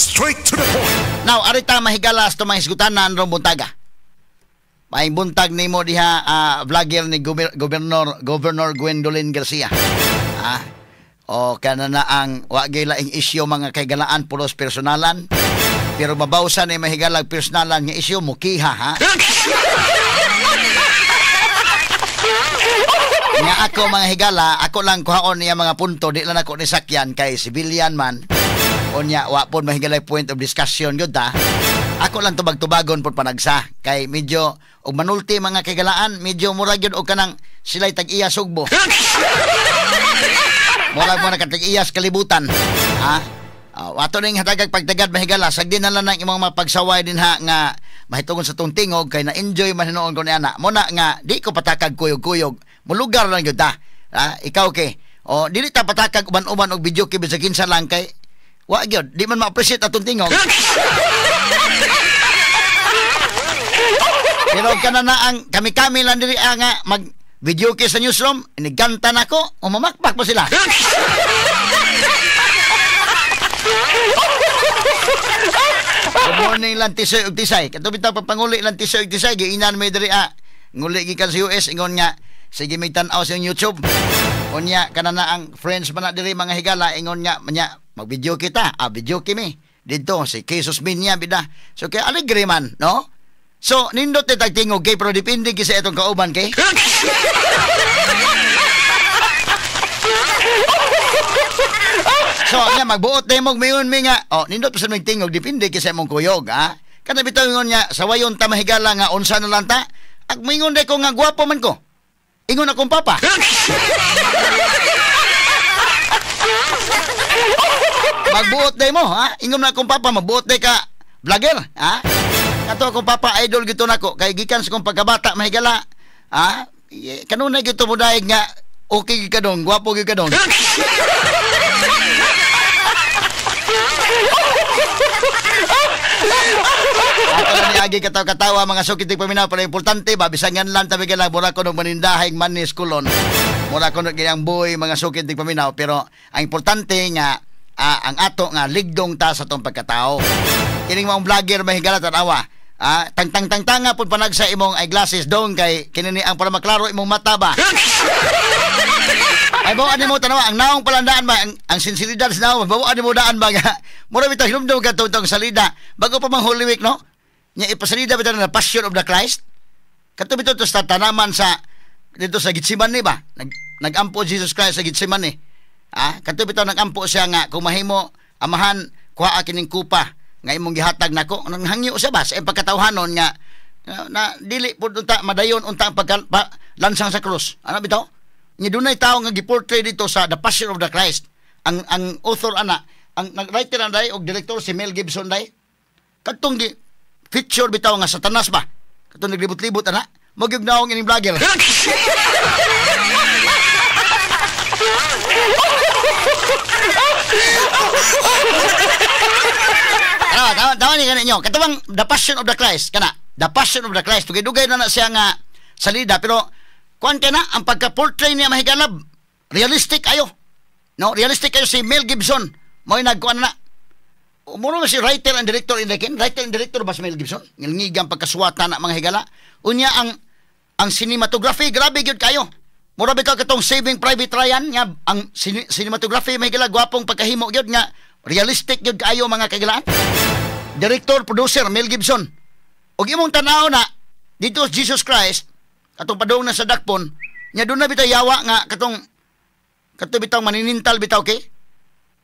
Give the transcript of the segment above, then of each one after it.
Straight to the point. Now, arita mahigala sa mga hisgutanan rong buntaga. May buntag nimo diha, vlogger ni Governor Gwendolyn Garcia. Ah. O kana na ang wa gyud laing isyu, mga kaigalaan, pulos personalan. Pero mabawsan ni mahigalag personalan nga isyu, mukiha ha. Nga ako mga higala, ako lang kuhaon niya mga punto, di lang ako ni sakyan kay civilian man. Unya wa pod mahigalay point of discussion gyud ta. Ako lang tubag-tubagon pod panagsa kay medyo og manulti mga kaigalaan, medyo murag gyud og kanang sila'y tag-iya sugbo. Murag mo nakatag-iya sa kalibutan. Ha? Ato ning hatagag pagtagad mahigala, sagdi na lang ang imong mapagsaway din ha nga mahitungod sa tong tingog kay na-enjoy man hinuon ko ni ana. Muna nga di ko patakag kuyog-kuyog. Mulugar lang gyud ta. Ha? Ikaw kay. O dili ta patakag uban-uban og video kay bisag kinsa lang kay wa gyud, di man ma-appreciate atong tingog. Pero kana na ang kami-kami lang diri nga mag video kay sa newsroom, iniganta nako, o mamakpak pa sila. Good morning lang tisoy ug tisay. Kato bitaw pagpanguli lang tisoy ug tisay, giinan may diri ah. Nguli gikan sa US ingon nga sige may tan-aw sa YouTube. Unya kana na ang friends man na diri mga higala ingon nga manya mag-video kita, video kimi didto si Jesus Minya bida. So kay alegre man, no? So nindot ni tagtingog kay pero depende gyud sa itong kauban kay. So nya magbuot na imong mayon mi nga, oh nindot pa sa tingog depende kay sa imong kuyog, ha. Kana bitaw ingon nga sawayon ta mahigala nga unsa na lang ta. Ag moingon day ko nga gwapo man ko. Ingon akong papa. Magbuot day mo, ha? Ingon na akong papa, magbuot day ka vlogger, ha? Kato akong papa idol gito nako kay gikan sa akong pagkabata mahigala, ha? Kanunay gito mo daig nga okay gyud ka dong, gwapo gyud ka dong. Ato na niagi katawa-katawa mga sukitig paminaw, pero importante ba bisangan lang tabi ka lang mura ko ng manindahing manis kulon. Mura ko ng giyang boy mga sukitig paminaw, pero ang importante nga ang ato nga ligdong ta sa tong pagkatao. Kining maong vlogger mahigala tan-awa. Tang-tang-tang-tanga pud panag sa imong eyeglasses dong kay kini ni ang para maklaro imong mata ba. Ay bawa nimo tanawa ang naong palandaan ba ang sinseridad sa naong bawa nimo daan ba nga mura bitaw hinumdum ka tong salida bago pa mang Holy Week, no? Nya ipasalida bitaw na Passion of the Christ. Kadto bitaw to sa tanaman sa dito sa Gethsemane ba? Nagampo Jesus Christ sa Gethsemane. Kadto bitaw nagampo siya nga kung mahimo amahan kuha kining kupa nga imong gihatag nako. Nanghangyo siya ba sa imong pagkatawhanon nga na dili pud unta madayon unta ang pagka, pa, lansang sa krus. Ano bitaw? Nga dunay tawo nga giportray dito sa The Passion of the Christ. Ang author ana, ang nag-writer ang day og director si Mel Gibson day. Kadtong gi feature bitaw nga Satanas ba? Kadtong naglibot-libot ana, mo gyud naong ining vlogger. Ano, tama ni kaninyo. Katawang The Passion of the Christ kana. The Passion of the Christ dugay-dugay na na siya nga salida pero kuan kay na ang pagka-portray niya mahigalab realistic ayo. No, realistic ayo si Mel Gibson. Mo'y nagkuan na. Muro si writer and director in the ken, writer and director ba si Mel Gibson? Ngilngigang pagkasuwata na mga higala. Unya ang cinematography grabe gyud kayo. Mura bitaw katong Saving Private Ryan nga ang cinematography mahigala gwapong pagkahimo gyud nga realistic gyud kaayo mga kagilaan. Director, producer Mel Gibson. Og imong tan-aw na dito Jesus Christ atong padung na sa dakpon nya doon na bitaw yawa nga katong kato bitaw maninintal bitaw kay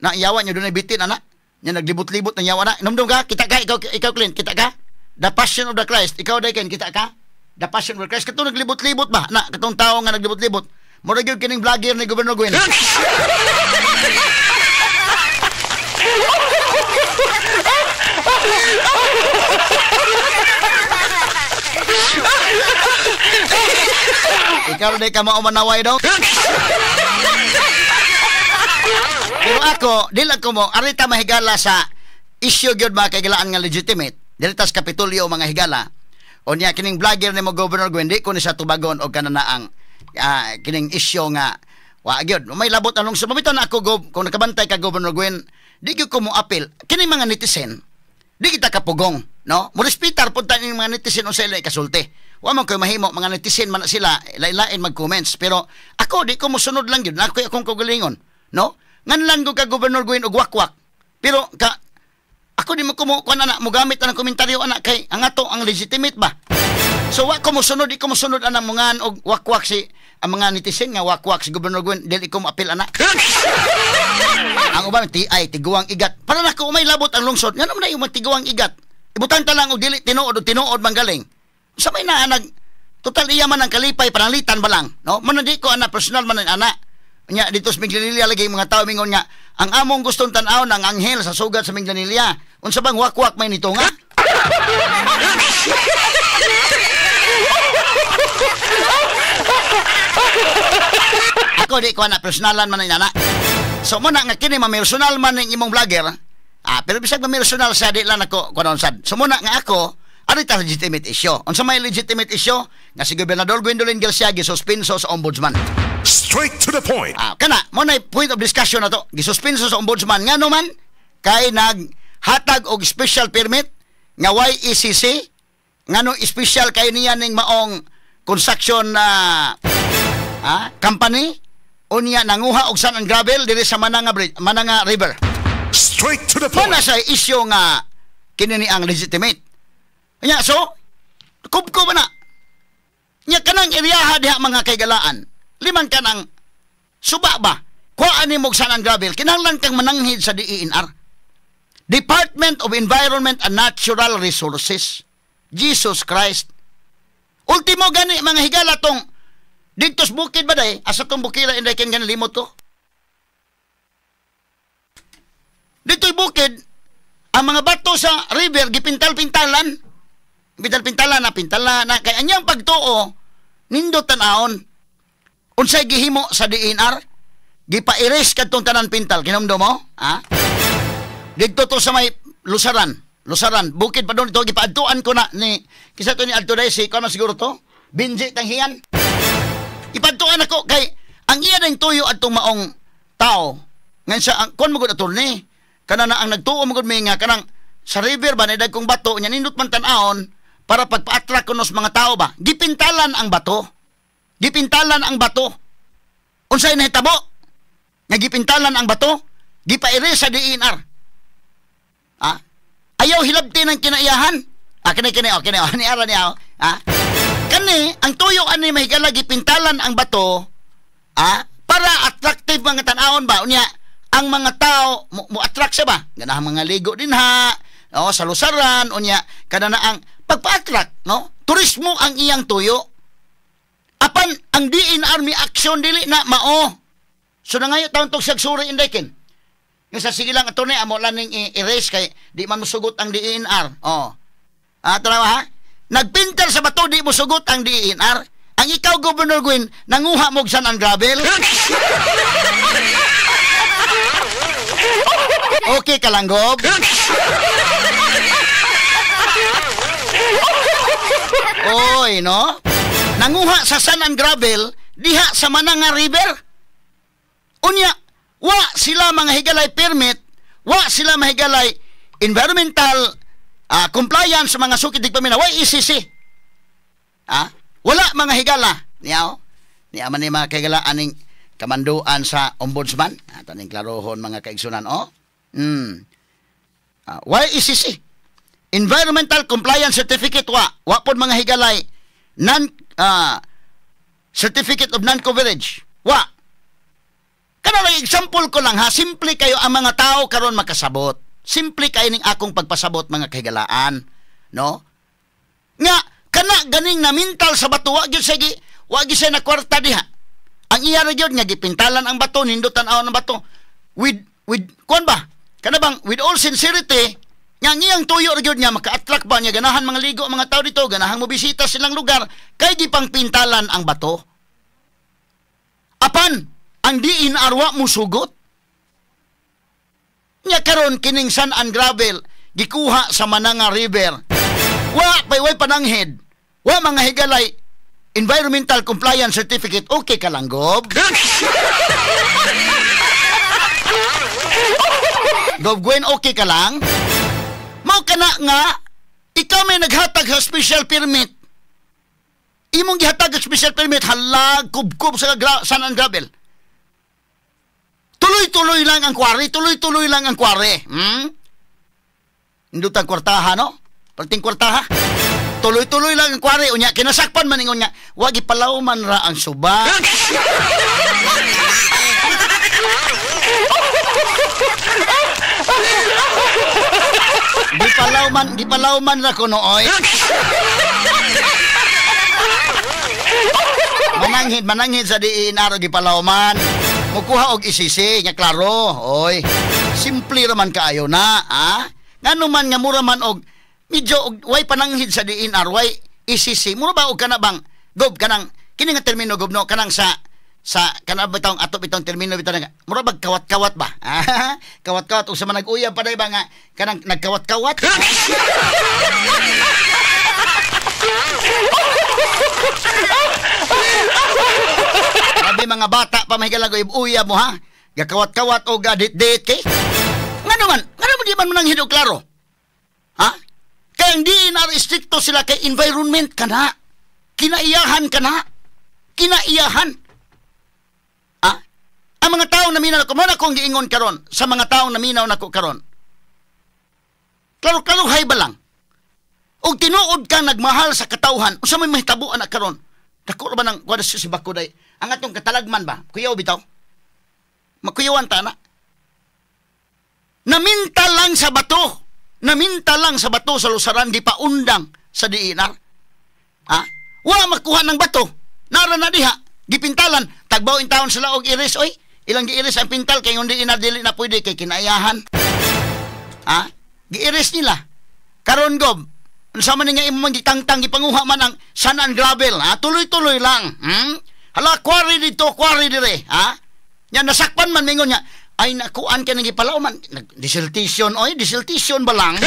na yawa nya doon na bitin ana nya naglibot-libot na yawa na. Inomdom ka, kita ka, ikaw Clint, kita ka The Passion of the Christ, ikaw day Ken, kita ka The Passion of the Christ, katong naglibot-libot ba na katong tawo nga naglibot-libot mura gyud kining vlogger ni Governor Gwen. Ikaw di ka maumanaway daw. Pero ako, di lang ko mo, arita mahigala sa issue gyud mga kaigalaan nga legitimate. Dili tas Kapitolyo mga higala. O niya, kining vlogger ni mo Governor Gwen, di ko ni sa tubagon o kananaang kining issue nga wa gyud. May labot anong sumabito na ako, kung nakabantay ka Governor Gwen, Di gyud ko mo apil. Kini mga netizen, di kita kapugong, no? Mo respetar pud ta ning mga netizen unsa ila ikasulti. Wa man koy mahimo, mga netizen man na sila, lain-lain mag-comments. Pero ako di ko mosunod lang gyud, naa koy akong kaugalingon, no? Nganlan ko ka Governor Gwen og wakwak. Pero ka ako di mo kumo kuan ana mo gamit ang komentaryo ana kay ang ato ang legitimate ba. So wa ko mosunod, di ko mosunod anang mga og wakwak si ang mga netizen nga wakwak si Governor Gwen, dili ko moapil ana. Ang uban TI tiguang igat. Para nako umay labot ang lungsod. Ngano man na yung tiguang igat? Ibutang ta lang og dili tinuod o tinuod manggaling. Sa may naa nag total iya man ang kalipay pananglitan ba lang, no? Man di ko ana personal man ang ana. Nya dito sa Minglanilla lagi mga tao mingon nga ang among gustong tan-awon ang anghel sa sugat sa Minglanilla. Unsa bang wakwak may nito nga? Ako di ko ana personalan man ang ana. So mo na nga kini ma-personal man ning imong vlogger. Ah, pero bisag ma-personal sa di lang ako kunon sad. So mo na nga ako ari ta legitimate issue. Unsa may legitimate issue nga si Gobernador Gwendolyn Garcia gisuspenso sa ombudsman. Straight to the point. Ah, kana mo na point of discussion na to. Gisuspenso sa ombudsman ngano man kay naghatag og special permit nga YECC ngano special kay niya ning maong construction na company unya nanguha og sand and gravel diri sa Mananga Bridge, Mananga River. Straight to the point. Muna sa issue nga kini ni ang legitimate. Nya so kubko ba na? Nya kanang eriyaha diha mga kaigalaan. Liman kanang suba ba? Kuhaan nimo og sand and gravel kinahanglan kang mananghid sa DENR. Department of Environment and Natural Resources. Jesus Christ. Ultimo gani mga higala tong dito sa bukid ba day? Asa tong bukira inday ken gani limot to? Dito'y bukid, ang mga bato sa river gipintal-pintalan. Pintal-pintalan na pintalan na kay anyang pagtuo nindot tan-awon. Unsay gihimo sa DNR? Gipa-erase kadtong tanan pintal. Kinumdo mo? Ha? Didto to sa may Lusaran. Lusaran, bukid pa doon ito gipaadtuan ko na ni kisa to ni adto day si kuno siguro to. Benji Tanghian. Ipadtuan ako kay ang iya ning tuyo adtong maong tao. Ngan sa ang kon mo gud attorney. Kana na ang nagtuo mo gud mi nga kanang sa river ba na kong bato nya nindot man tan-awon para pagpa-attract kuno sa mga tao ba. Gipintalan ang bato. Gipintalan ang bato. Unsay nahitabo? Nga gipintalan ang bato, gipa-erase sa DNR. Ah? Ayaw hilabti ng kinaiyahan. Ah, kini kini oh, kini oh, ni ara niya oh. Ah? Kani ang tuyo ani mahigala gipintalan ang bato, ah, para attractive mga tan-awon ba unya ang mga tao mo attract siya ba? Ganahan mga ligo din ha, oh, sa Lusaran unya kada na ang pagpa-attract, no? Turismo ang iyang tuyo. Apan ang DNR mi action dili na mao. So nangayo taon tog siyagsuri indekin. Yung sa sige lang attorney amo lang ning i-erase kay di man mosugot ang DNR. Oh. Ah, tara ha. Nagpinter sa bato di mosugot ang DNR. Ang ikaw Governor Gwen nanguha mo og sand and gravel. Okay ka lang, Gob. Oy, no? Nanguha sa sand and gravel diha sa Mananga River. Unya, wa sila mga higalay permit, wa sila mahigalay environmental compliance sa mga sukid digpamina, wa ECC. Ah, wala mga higala. Niyaw, niya man ni mga kahigala aning kamanduan sa ombudsman. Ato ning klarohon mga kaigsunan, oh. YECC. Environmental Compliance Certificate wa. Wa pod mga higalay non Certificate of Non-Coverage. Wa. Kana lang example ko lang ha, simple kayo ang mga tao karon makasabot. Simple kayo ning akong pagpasabot mga kahigalaan, no? Nga kana ganing namintal sa bato wa gyud sige, wa gyud siya na kwarta diha. Ang iya ra gyud nga gipintalan ang bato, nindutan awon ang bato with kuan ba? Kana bang with all sincerity nga ang iyang tuyo ra gyud nga maka-attract ba niya ganahan mga ligo ang mga tao dito, ganahan mo bisita silang lugar kay gipangpintalan ang bato. Apan ang DNR wa mo sugot. Nya karon kining sand and gravel gikuha sa Mananga River. Wa pay way pananghid. Wa mga higalay environmental compliance certificate. Okay ka lang, Gob. Gov Gwen, okay ka lang? Mao kana nga ikaw may naghatag sa special permit. Imong gihatag ang special permit, halag kubkob sa sand and gravel. Tuloy-tuloy lang ang quarry, tuloy-tuloy lang ang quarry. Indutang kwartaha, no? Perting kwartaha. Tuloy-tuloy lang ang quarry. Unya, kinasakpan man ingon nga, wag ipalaw man ra ang suba. Gipalaw man ra kuno oy. Mananghid sa DENR gipalaw man. Mukuha og isisi nga klaro, oy. Simple ra man kaayo na, ha? Ngano man nga mura man og medyo og way pananghid sa DENR, way isisi. Mura ba og kana bang gob kanang kini nga termino gob no kanang sa kana bitong ato bitong termino bitaw nga mura bag kawat-kawat ba? Kawat-kawat usa man nag-uyab pa day ba nga kanang nagkawat-kawat? Grabe mga bata pa mahigala ko uyab mo ha. Gakawat-kawat o gadit-dit kay. Ngano man di man mananghid og klaro? Ha? Kay hindi na restricto sila kay environment kana. Kinaiyahan kana. Kinaiyahan. Ha? Ang mga taong naminaw nako, mao na akong giingon karon sa mga taong naminaw nako karon. Klaro-klaro hay ba lang? Og tinuod ka nagmahal sa katawhan, unsa may mahitabo ana karon? Dako ra ba nang kuha si Bakuday? Ang atong katalagman ba? Kuyaw bitaw? Makuyawan ta na. Naminta lang sa bato. Naminta lang sa bato sa Lusaran, di pa undang sa DENR. Ha? Wala makuha ng bato. Nara na diha. Gipintalan. Tagbaw in taon sila og iris. Oy, ilang giiris ang pintal kay hindi DENR dili na pwede kay kinaiyahan. Ha? Giiris nila. Karon gob, unsa man nga imong gitangtang gipanguha man ang sand and gravel, ha? Tuloy-tuloy lang. Hala, quarry dito, quarry dire, ha? Nya nasakpan man mingon nga, ay nakuan ka nang gipalaw man, dissertation, oy, dissertation ba lang?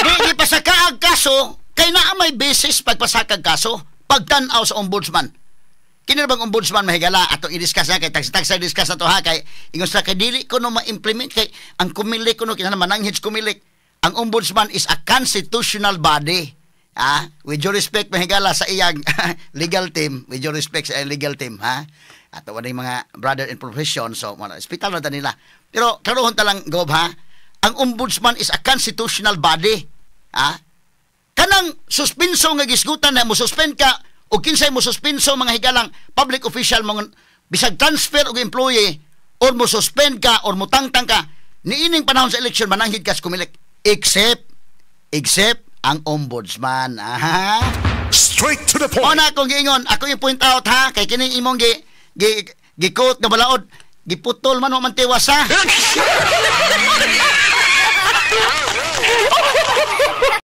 Di gipasakaag kaso, kay naa may basis pagpasakag kaso, pagtan-aw sa ombudsman. Kini bang ombudsman mahigala atong i-discuss na kay tagsa-tagsa discuss na to ha kay ingon sa kay dili ko no ma-implement kay ang kumilik kuno kinahanglan mananghid kumilik. Ang ombudsman is a constitutional body. Ha? With due respect mahigala sa iyang legal team, with due respect sa iyang legal team ha. Ato wala mga brother in profession so wala hospital na ta nila. Pero klarohon ta lang gob ha. Ang ombudsman is a constitutional body. Ha? Kanang suspenso nga gisgutan na mo suspend ka o kinsay mo suspenso mga higalang public official mga bisag transfer og employee or mo suspend ka or mo tangtang ka niining panahon sa election mananghid ka sa Comelec except ang ombudsman. Aha. Straight to the point. Ona akong giingon, ako yung point out ha kay kining imong gi gi gi-quote nga balaod giputol man wa man tiwas ha.